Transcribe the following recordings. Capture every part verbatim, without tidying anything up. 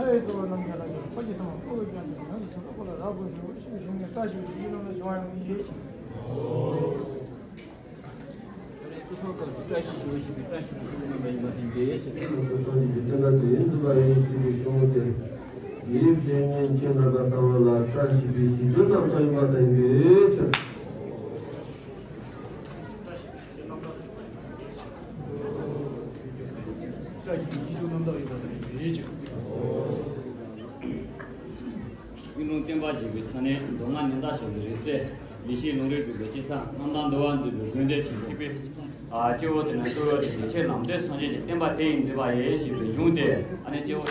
ཕ་ཡི་གཙོ་བོ་རྣམས་ཀྱང་རང་གི་ཕ་གི་དང་ཕུ་བོ་ཀྱང་དང་ནང་གི་བྱིན་རླབས་ཀུན་ལ་རབ་དགོས་ཤིང་འོད་ཤིན་པའི་གཞུང་ནས་བཀྲ་ཤིས་པའི་ཆོས་ཀྱི་རྣམ་སྨིན་འབྱུང་བ་ཡོང་བའི་ཡེ་ཤེས། བཀྲ་ཤིས་པའི་ཆོས་ཀྱི་རྣམ་སྨིན་འབྱུང་བ་ཡིན་པ་དེ་ཡེ་ཤེས། བསྟན་པ་དེ་ཡིན་ཟིན་པ་ཡིན་ཞེས་པའི་གཞུང་དེ་ཡིད་བཞིན་ཉིད་ཀྱི་རྣམ་པར་ལྟ་བ་ལ་བཀྲ་ཤིས་པའི་ཞི་རྒྱས་རྣམ་གྲངས་ཡིན་པ་དེ་ཡེ་ཤེས། ཀུན་སློང་བརྟན་པ་འཇིག་པའི་ས་གནས་མདོ་སྔགས་ཉི་ཟླ་ཞོལ་གྱི་རི་རྩེ། ཡེ་ཤེས་ལུང་རིགས་འགྲུབ་པའི་སྤྱི་ཚང་གནམ་ཐང་འདུ་བ་འཛིན་པའི་དགོན་སྡེ་ཆེན་པོ། ཨ་སྤྱི་བོ་དེ་ན་སྤྲུལ་པ་དེ་ཡེ་ཤེས་ལམ་སྟོན་སངས་རྒྱས་ཀྱི་བསྟན་པ་དེ་ཡིན་འཛིན་པ་ཡིན་ཞེས་པའི་གཞུང་དེ། ཨ་ནི་སྤྱི་བོ།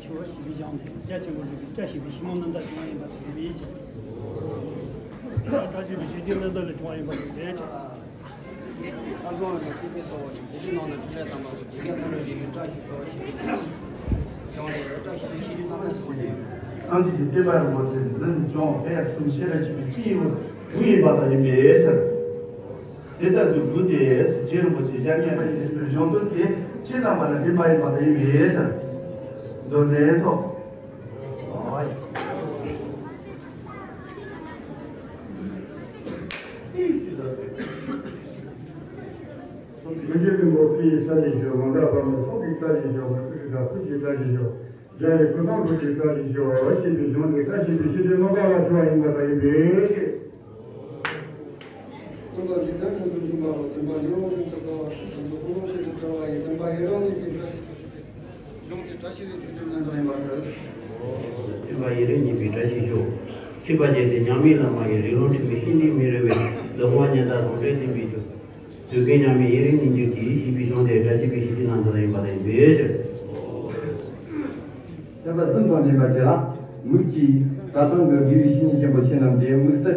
ཆེ་བ་ཞི་བའི་འཇམ་དང་རྒྱ་ཆེན་པོ་ལུས་ཀྱི་བཀྲ་ཤིས་པའི་ཕྱི་ནང་རྣམ་དག་བྱུང་བ་ཡིན་པ་དེ་ཡིན་ཅིང་། བཀྲ་ཤིས་པའི་ཞི་རྒྱས་རྣམ་དག་ལས་བྱུང་བ་ཡིན་པ་དེ་ཡིན་ཅིང་། ཨ་ཙོ་ལ་ཅི་སྟེ་གཙོ་བོ་ཞིག་ཇི་སྐད་ནང་ན་ཕྲིན་ལས་དམ་པ་པོ་ཇི་སྐད་ལྷ་ལུས་ཀྱི་བཀྲ་ཤིས་ཤོག་ཞི་བའི་འཇམ་དང་བཀྲ་ཤིས་པའི་ཞི་བའི་རྣམ་དག་སོགས་ཏེ། སངས་རྒྱས་ཀྱི་བསྟན་པ་རིན་པོ་ཆེ་འཛིན་སྐྱོང་སྤེལ་གསུམ་ཤེས་རབ་ཆེན་པོའི་སྤྱི་ཡི་བུ་ཡིན་པ་དང་ཡིན་པའི་ཕྱིར། དེ་ལྟར་དུ་དགུ་སྟེ། རྗེ་རིན་པོ་ཆེ་ཞལ་མཉེས་པ་ཡི་གཞུང་དོན་དེ་ཇི་ལྟ་བ་ལ་བསྟན་པ་ཡིན་པ་དེ་ཡིན་པའི་ཕྱིར། མདོ་ལས་ཐོག་མི་འགྱུར་རིན་པོ་ཆེའི་ས་ནས་ཞོག །མ་འདྲ་བར་མའི་ཚོགས་ཀྱི་བཀྲ་ཤིས་ཤོག །མ་བུ་རི་དྭགས་ཀུན་གྱི་བཀྲ་ཤིས་ཤོག །རྒྱལ་བའི་སྐུ་ཐང་ཀུན་གྱི་བཀྲ་ཤིས་ཤོག །ཞེས་པའི་གཞུང་དེ་བཀྲ་ཤིས་པའི་ཞི་བདེའི་རྣམ་པ་ལ་བྱུང་བ་ཡིན་པ་དང་ཡིན་པའི་ཕྱིར། སྟོན་པ་འཇིག་རྟེན་ཁམས་སུ་བྱུང་བ་ལ་སྟོན་པ་ལེའུ་ལྔ་བཅུ་ང་དྲུག་པ་བ་ཤིན་ཏུ་ཀུན་སློང་ཆེན་པོ་བཀྲ་བ་ཡི་སྟོན་པ་ཡེ་རང་ཉིད་ཀྱི་བཀྲ་ཤིས་སུ་ཞུགས་པའི་གཞུང་དེ་བཀྲ་ཤིས་པའི་ཆོས་སྒྲོན་རྣམ་གྲངས་ཡིན་པར་ཐལ། སྟོན་པ་ཡེ་རང་ཉིད་ཀྱི་བཀྲ་ཤིས་ཤོག །ཁྱད་པར་ཅན་དེ་མྱ་ངན་ལས་མ་གི་རིང་ལུགས་ཁྲིད་མི་ཤིན་ཏུ་མི་རུང་བའི་ལུང་བ་ཉན་དང་ལུང་འདྲེན་བསྟན་པའི་རྒྱུ། དུས་ཀུན་མཉམ་མེད་ཡེ་རང་ཉིད་འགྱུར་གྱིས་ཞེས་པའི་གཞུང་དེ་བཀྲ་ཤིས་པའི་ཞི་བདེའི་རྣམ་གྲངས་ཡིན་པ་དང་ཡིན་པའི་ཕྱིར། བསྟན་པ་གསུམ་དང་ལྡན་པ་དེ་ལ་དམིགས་ཀྱིས་ད་ལྟ་གི་དགེ་བའི་བཤེས་གཉེན་ཆེན་པོ་ཁྱེད་རྣམས་ཀྱིས་དམིགས་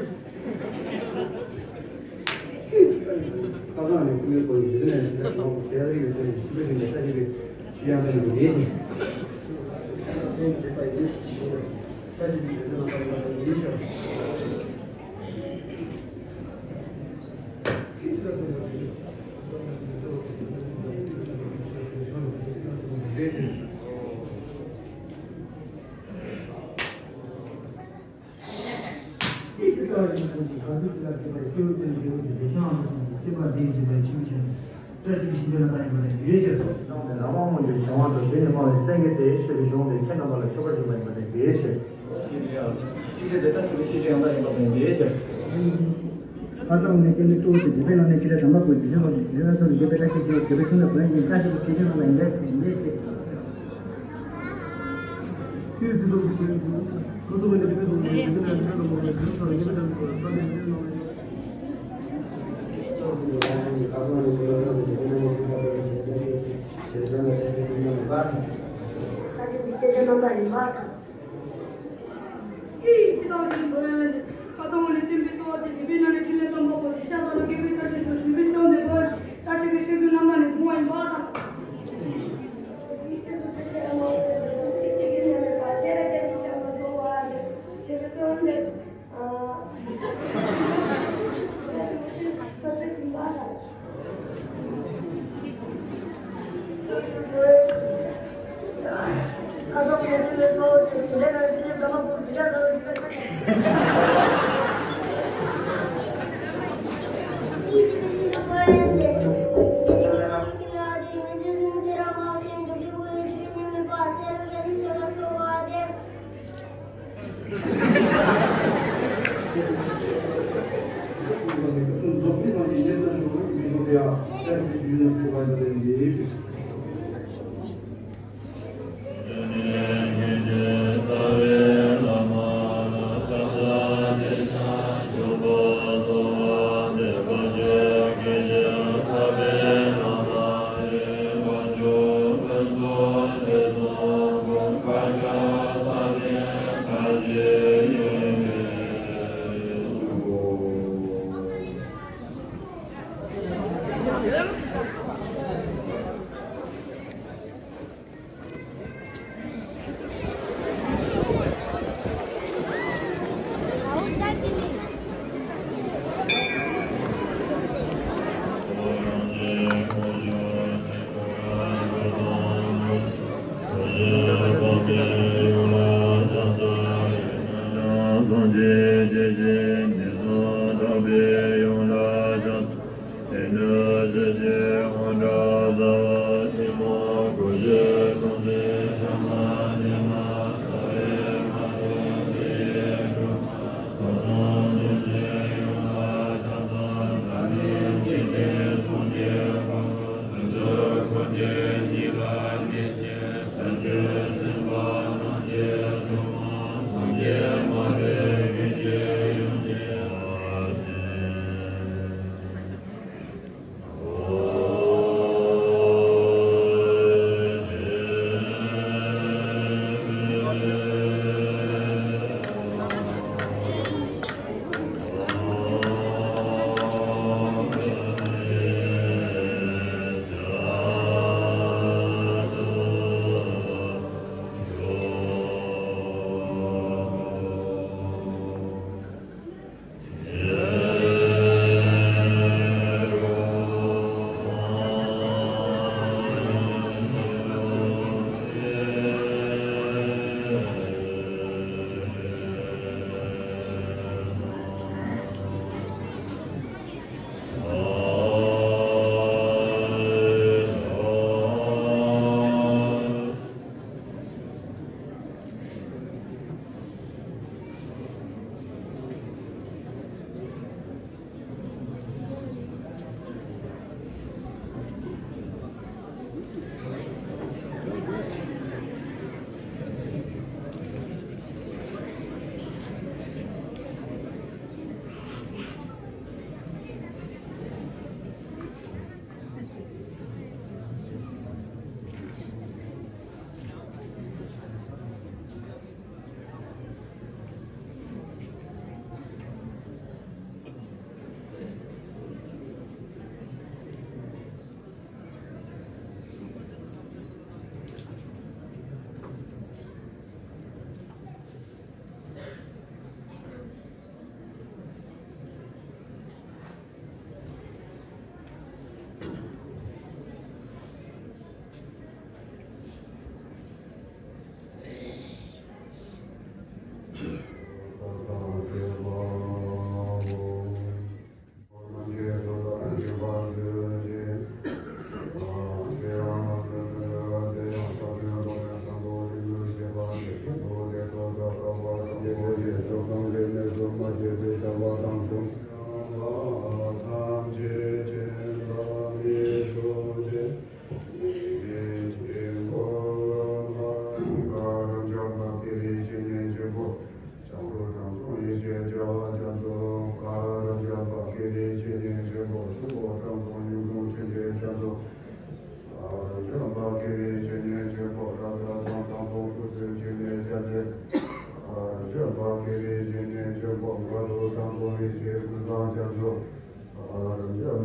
ཁ་སང་ནས་ཀུན་གྱིས་གོ་ཡི་ཡོད་ནས་ཡོད་ནས་ཡོད་ནས་ཤིན་ཏུ་ཞིག་ནས་ལྟ་ཞིག་གི་ཡང་ནས་ཡོད་ནས། ཁ་སང་ནས་ཀྱི་ནི་ཏོག་ཙམ་དེ་ནས་ནང་ནས་ཁྱི་ལ་དམ་པ་པོ་ཡིན་པ་དང་དེ་ཞེས་པ་ཞིག་འོང་དེ་ཁྱེད་རྣམ་པ་ལ་ཆོས་པ་ཞིག་མ་ཡིན་པ་དང་དེ་ཞེས། ཁ་སང་ནས་ཀྱི་ནི་ཏོག་ཙམ་དེ་ནས་ནང་ནས་ཁྱི་ལ་དམ་པ་པོ་ཡིན་པ་དང་དེ་ཞེས་པ་དང་དེ་ཞེས་པ་ཞིག་འོང་དེ་ཁྱེད་རྣམ་པ་ལ་ཡིན་པས་ཞེས།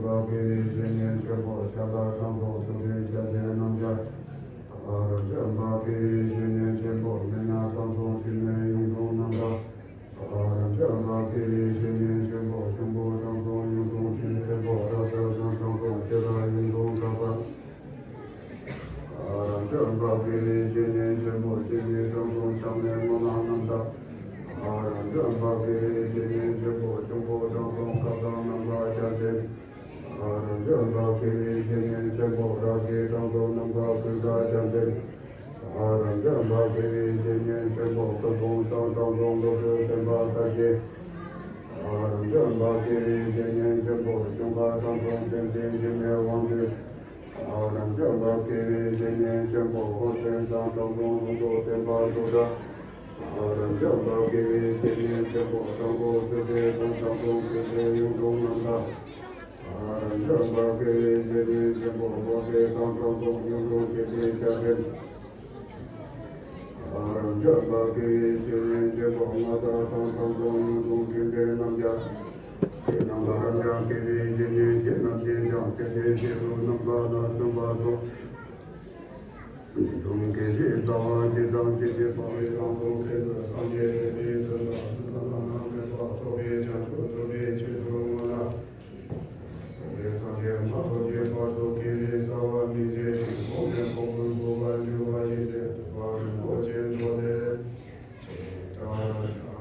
པ་དགེ་བའི་བཤེས་གཉེན་ཆེན་པོ་ཤ་སྟག་དྲང་སྲོང་ཐུབ་པའི་རྒྱལ་ཆེན་རྣམ་རྒྱལ། ཨ་རབ་འབྱམས་པ་དགེ་བའི་བཤེས་གཉེན་ཆེན་པོ་མི་ཉག་དྲང་སྲོང་འཆི་མེད་གཡུང་དྲུང་རྣམ་པ། ཨ་རབ་འབྱམས་པ་དགེ་བའི་བཤེས་གཉེན་ཆེན་པོ་ཁྱུང་པོ་དྲང་སྲོང་གཡུང་དྲུང་ཆེན་ཆེན་པོ་རབ་གསལ་སྒྲོན་དྲང་སྲོང་ཁྱེད་རང་གཡུང་དྲུང་གྲགས་པ། ཨ་རབ་འབྱམས་པ་དགེ་བའི་བཤེས་གཉེན་ཆེན་པོ་སྐྱེ་འཆི་དྲང་སྲོང་ཆགས་མེད་སྨོན་ལམ་རྣམ་དག། ཨ་རབ་འབྱམས་པ་དགེ་བའི་བཤེས་གཉེན་ཆེན་པོ་ཁྱུང་པོ་དྲང་སྲོང་ཁ་སང་རྣམ་པ་རྒྱལ་ཆེན། ཨ་རབ་འབྱམས་པ་དགེ་བའི་བཤེས་གཉེན་ཆེན་པོ་རབ་དགའི་དྲང་སྲོང་རྣམ་པ་ཀུན་དགའ་རྒྱལ་མཚན། ཨ་རབ་འབྱམས་པ་དགེ་བའི་བཤེས་གཉེན་ཆེན་པོ་སྐུ་ཕུང་ཚང་དྲང་སྲོང་བློ་གྲོས་བསྟན་པ་དར་རྒྱས། ཨ་རབ་འབྱམས་པ་དགེ་བའི་བཤེས་གཉེན་ཆེན་པོ་ཁྱུང་དགའ་དྲང་སྲོང་བསྟན་འཛིན་འཇིགས་མེད་དབང་འདུས། ཨ་རབ་འབྱམས་པ་དགེ་བའི་བཤེས་གཉེན་ཆེན་པོ་ཧོར་སེམས་ཙམ་དྲང་སྲོང་ལྷུན་པོ་བསྟན་པ་རྡོ་བྲག། ཨ་རབ་འབྱམས་པ་དགེ་བའི་བཤེས་གཉེན་ཆེན་པོ་དྲང་པོ་སེ་བའི་དང་དྲང་སྲོང་སེ་བའི་གཡུང་དྲུང་རྣམ་དག། ཨ་རབ་འབྱམས་པ་དགེ་བའི་བཤེས་གཉེན་ཆེན་པོ་ཧོར་སེམས་ཙམ་དྲང་སྲོང་གཡུང་དྲུང་སྐྱེ་འཆི་སྐྱ་སེར། ཨ་རབ་འབྱམས་པ་དགེ་བའི་བཤེས་གཉེན་ཆེན་པོ་མངའ་བདག་ཚང་དྲང་སྲོང་གཡུང་དྲུང་སྤྲིན་བྲལ་རྣམ་རྒྱལ། དེ་རྣམས་ལ་རབ་འབྱམས་དགེ་བའི་བཤེས་གཉེན་བསྐྱེད་རྣམས་ཀྱིས་ཀྱང་སྐྱེ་འཆི་སྐྱེ་འགྲོ་རྣམ་པ་ལ་བརྩོན་པ་སོགས། འབྱུང་དགེ་བའི་རྩ་བ་ཇི་ཙམ་ཇི་བཞིན་སྤང་བའི་དང་པོ་ཕན་ཚུན་སངས་རྒྱས་དེ་ནི་དོན་དམ་བདག་ཉིད་མེད་པ་རྫོགས་པའི་བྱང་ཆུབ་ཐོབ་པའི་ཕྱིར་དུ་སྔོན་ལ། རྫོགས་པའི་སངས་རྒྱས་མ་ཐོབ་ཀྱི་བར་དུ་དགེ་བའི་རྩ་བ་སྨིན་མཛད་ཅིང་གོང་ནས་གོང་དུ་འཕེལ་བར་འགྱུར་བ་ཡིན་ཏེ། ཐུབ་པ་རིན་པོ་ཆེའི་མདོ་ལས། དགེ་བ་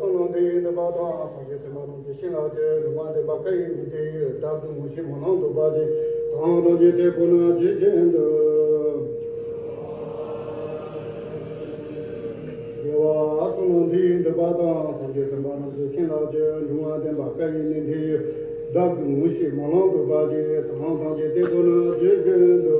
གསུམ་ལ་དེའི་འདུན་པ་དང་། ཐམས་ཅད་སེམས་པ་རྣམས་ཀྱི་ཤིང་ལ་དེ་ལུང་བ་འདི་བ་ཀ་ཡིན་ཏེ། བདག་གི་ངོ་ཤེས་སྨོན་ལམ་འདོད་པ་དེ་དང་། ཐམས་ཅད་དེ་ཁོ་ན་ཇི་བཞིན་དུ། དགེ་བ་གསུམ་ལ་དེའི་འདུན་པ་དང་། ཐམས་ཅད་སེམས་པ་རྣམས་ཀྱི་ཤིང་ལ་དེ་ལུང་བ་འདི་བ་ཀ་ཡིན་ཏེ། བདག་གི་ངོ་ཤེས་སྨོན་ལམ་འདོད་པ་དེ་དང་། ཐམས་ཅད་དེ་ཁོ་ན་ཇི་བཞིན་དུ།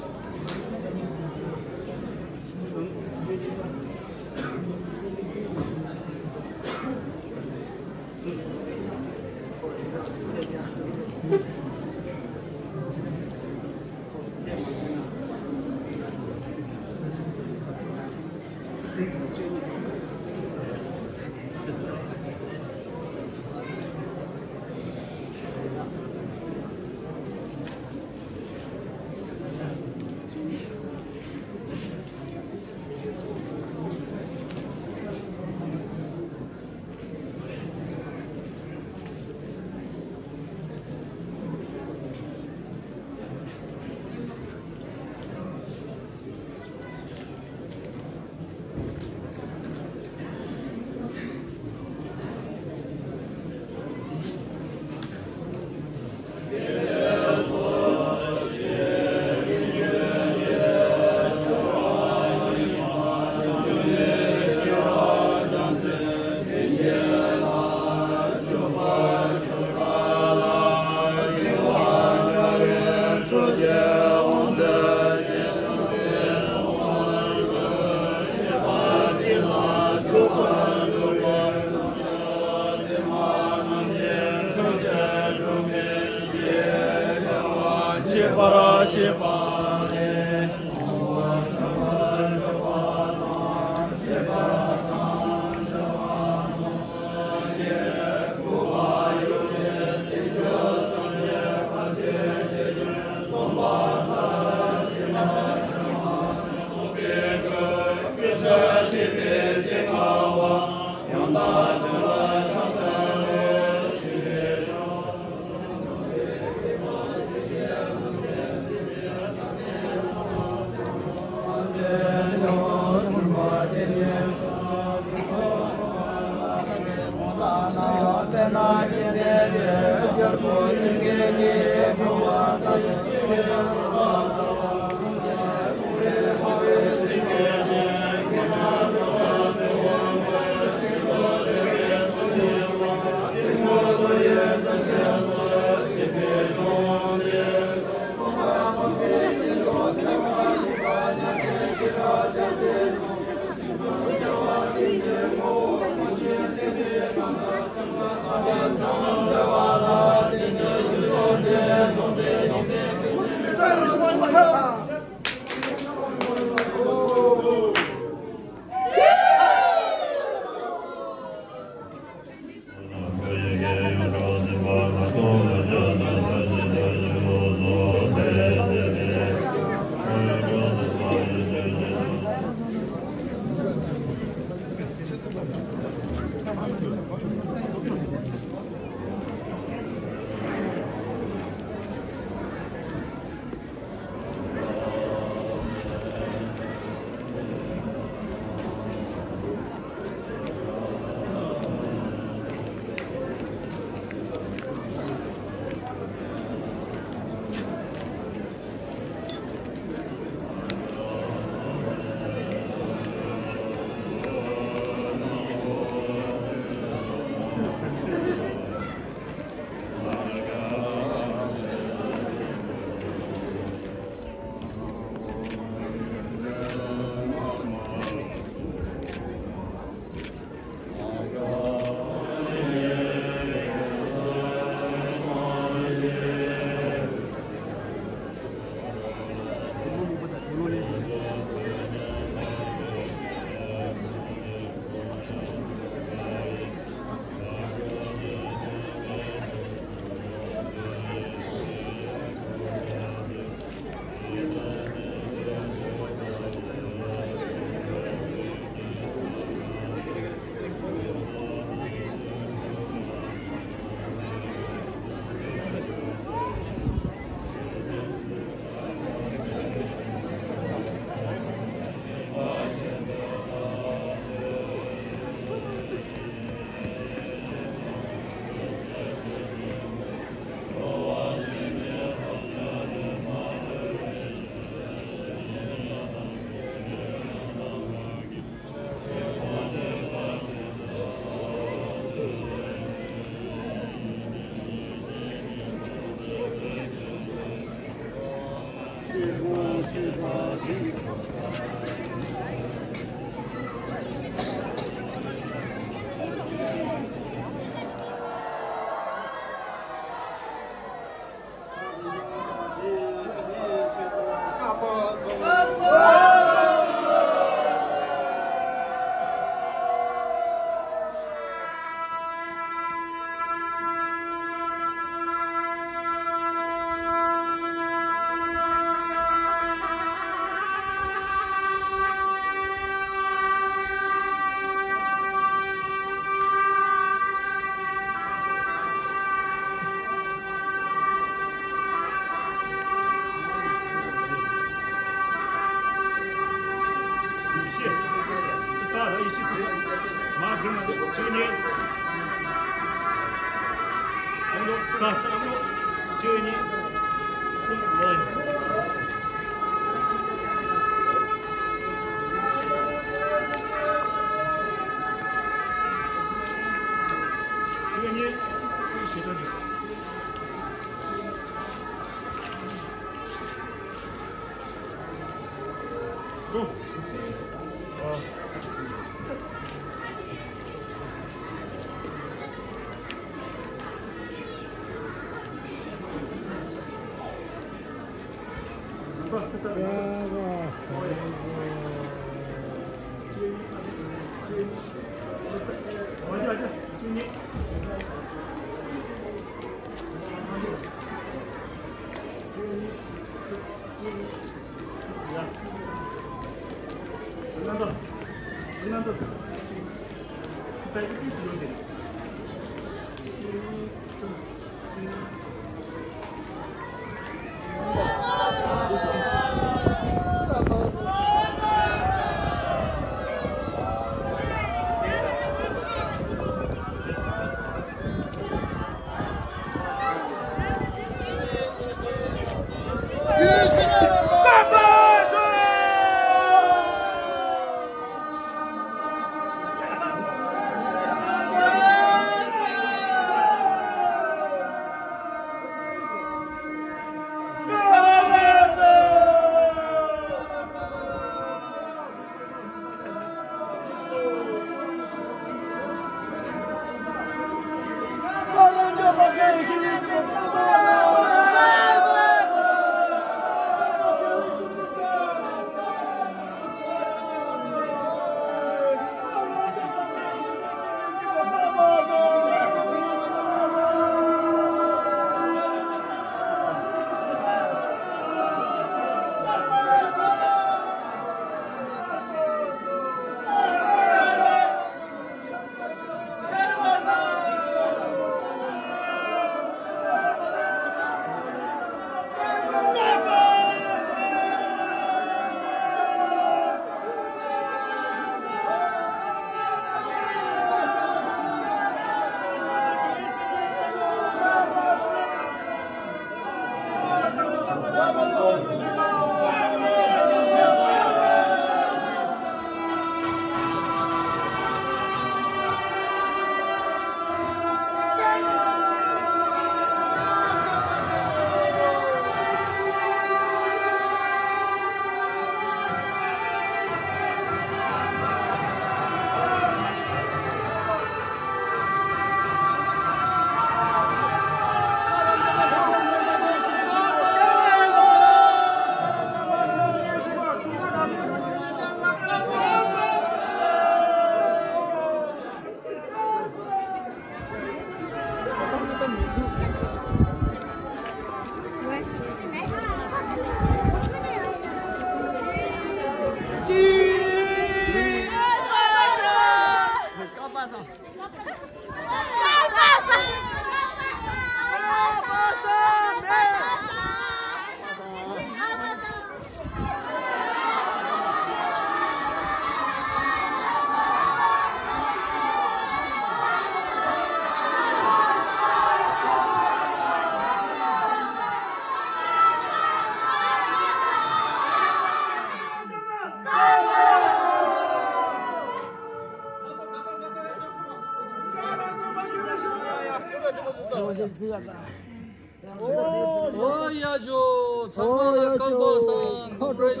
ཨོ་ཡ་ཇོ། ཚང་མ་ལ་ Praise,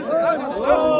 praise.